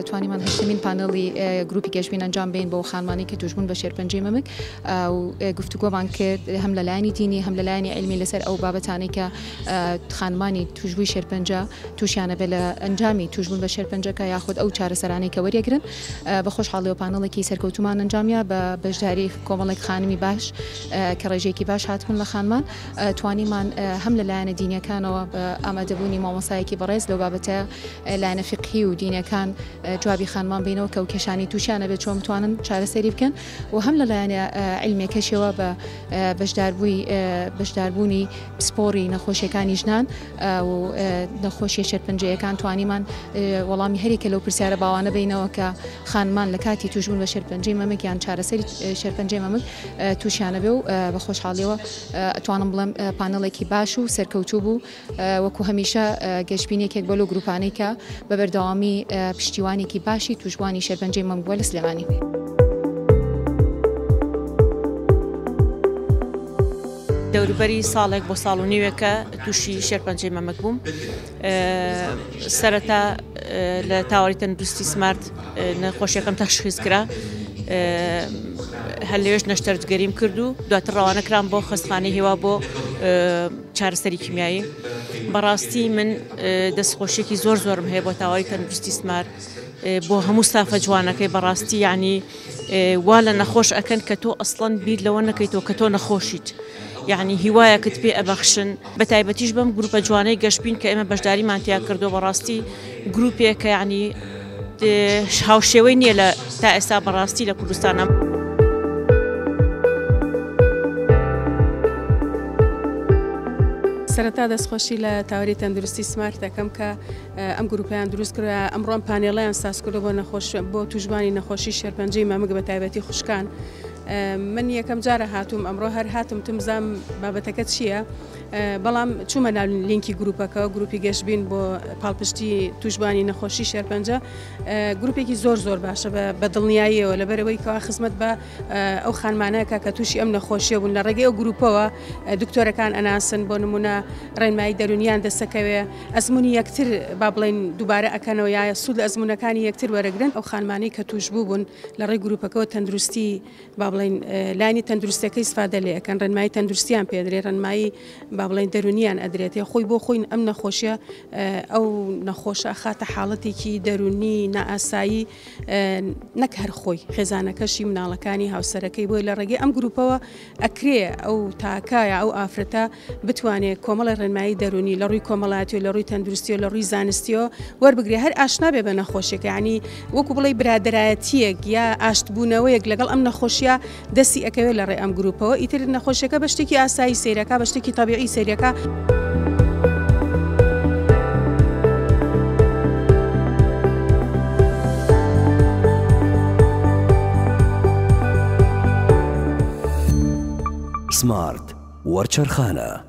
توانیمان هەشتەمین پانێڵی گروپی گەشبین ئەنجام بەین بۆ خانمانی کە توشبوون بە شێرپەنجەی مەمک و گفتوگۆمان کرد هەم لە لایەنی دینی هەم لە لایەنی عیلمی لەسەر ئەو بابەتانەی کە خانمانی توشبووی شێرپەنجە توشیانە بێت لە ئەنجامی توشبوون بە شێرپەنجەکە یاخود ئەو چارەسەرانەی کە وەریەگرن. بە خۆشحاڵیەوە پانێڵێکی سەرکەوتومان ئەنجامیا بە بەشداری کۆمەڵێک خانمی باش کە ڕێژەیەکی باش هاتبوون لە خانمان. توانیمان هەم لە لایەنە دینیەکانەوە بە ئامادەبوونی مامۆستایەکی بەڕێز لەو بابەتە لایەنە فیقهی و دینیەکان جوابی خانمان بینەوە کە ئەو کێشانەی تووشیان ئەبێت چۆن بتوانن چارەسەری بکەن و هەم لە لایەنە عیلمیەکەشەوە بە بەشداربووی بەشداربوونی پسپۆڕی نەخۆشیەکانی ژنان و نەخۆشیە شێرپەنجەیەکان توانیمان وەڵامی هەریکە لەو پرسیارە باوانە بینەوە کە خانمان لە کاتی تووشبوون بە شێرپەنجەی مەمک یان چارەسەری شێرپەنجەی مەمک تووشیانە بێ و بە خۆشحاڵیەوە ئەتوانم بڵێم پانێڵێکی باش و سەرکەوتوو بوو وەکو هەمیشە گەشبین یەکێک بۆ لەو گروپانەی کە بە بەردەوامی پشتیوانێکی باشی تووشبووانی شێرپەنجەی مەمک بووە لە سلێمانی. دەوروبەری ساڵێک بۆ ساڵ و نیوێکە تووشی شێرپەنجەی مەمک بووم. سەرەتا لە تاوەری تەندروستی سمارت نەخۆشیەکەم تەشخیص کرا هەر لەوێش نەشتەرگەریم کرد و دواتر ڕەوانە کرام بۆ خەستخانەی هیوا بۆ چارەسەری کیمیایی بەڕاستی من دەستخۆشیێکی زۆر زۆرم هەیە بۆ تاوەری تەندروستی سمارت بۆ هەموو ستافە جوانەکەی بەڕاستی یعنی وا لە نەخۆش ئەکەن کە تۆ ئەسڵەن بیر لەوە نەکەیتەوە کە تۆ نەخۆشیت یعنی هیوایەکت پێ ئەبەخشن بە تایبەتیش بەم گروپە جوانەی گەشبین کە ئێمە بەشداریمان تیا کردو بەڕاستی گروپێکە یعنی هاوشێوەی نییە لە تا ئێستا بەڕاستی لە کوردستانە. سەرەتا دەستخۆشی لە تاوەری تەندروستی سمارت دەکەم کە ئەم گروپەیان دروست کردوە ئەمڕۆ ئەم پانێڵەیان ساز کردوە بۆ نەخۆش بۆ توشبوانی نەخۆشی شێرپەنجەی مەمک بە تایبەتی خوشکان من یەکەم جارە هاتووم ئەمڕۆ هەر هاتم تم زام بابەتەکە چییە بەڵام چوومە ناو لینکی گروپەکە گروپی گەشبین بۆ پاڵپشتی توشبوانی نەخۆشی شێرپەنجە گروپێکی زۆر زۆر باشە بە دڵنیاییەوە لەبەرەوەی کەوا خزمەت بە ئەو خانمانەکە کە تووشی ئەم نەخۆشیە بوون لە ڕێگەی ئەو گروپەوە دکتۆرەکان ئەناسن بۆ نمونە ڕێنمایی دەرونیان دەسەکەوێ ئەزموونی یەکتر با بڵێین دووبارە ئەکەنەوە یا سوود لە ئەزموونەکانی یەکتر وەرەگرن، ئەو خانمانەی کە تووشبوو بوون لە ڕێی گرووپەکەوە تەندروستی با بڵێین لایەنی تەندروستیەکەی ئیسفادە لێ ئەکەن، ڕێنمایی تەندروستیان پێ ئەدرێ، ڕێنمایی با بڵێین دەروونیان ئەدرێتێ، خۆی بۆ خۆی ئەم نەخۆشیە ئەو نەخۆشە ئەخاتە حاڵەتێکی دەروونی نائاسایی نەک هەر خۆی خێزانەکەشی مناڵەکانی هاوسەرەکەی بۆیە لە ڕێگەی ئەم گرووپەوە ئەکرێ ئەو تاکە یا ئەو ئافرەتە بتوانێ کۆمەڵێ ڕێنمایی دەروونی لە ڕووی کۆمەڵایەتیەوە لە ڕووی تەندروستیەوە لە ڕووی زانستیەوە وەربگرێ هەر ئاشنا بێ بە نەخۆشیەکە یانی وەکو بڵێی برادەرایەتیەک یا ئاشتبوونەوەیەک لەگەڵ ئەم نەخۆشیە دەستی ئەکەوێ لە ڕێ ئەم گروپەوە ئیتر نەخۆشیەکە بە شتێکی ئاسایی سەیرەکا بە شتێکی تەبیعی سەیرەکا. سمارت وەرچەرخانە.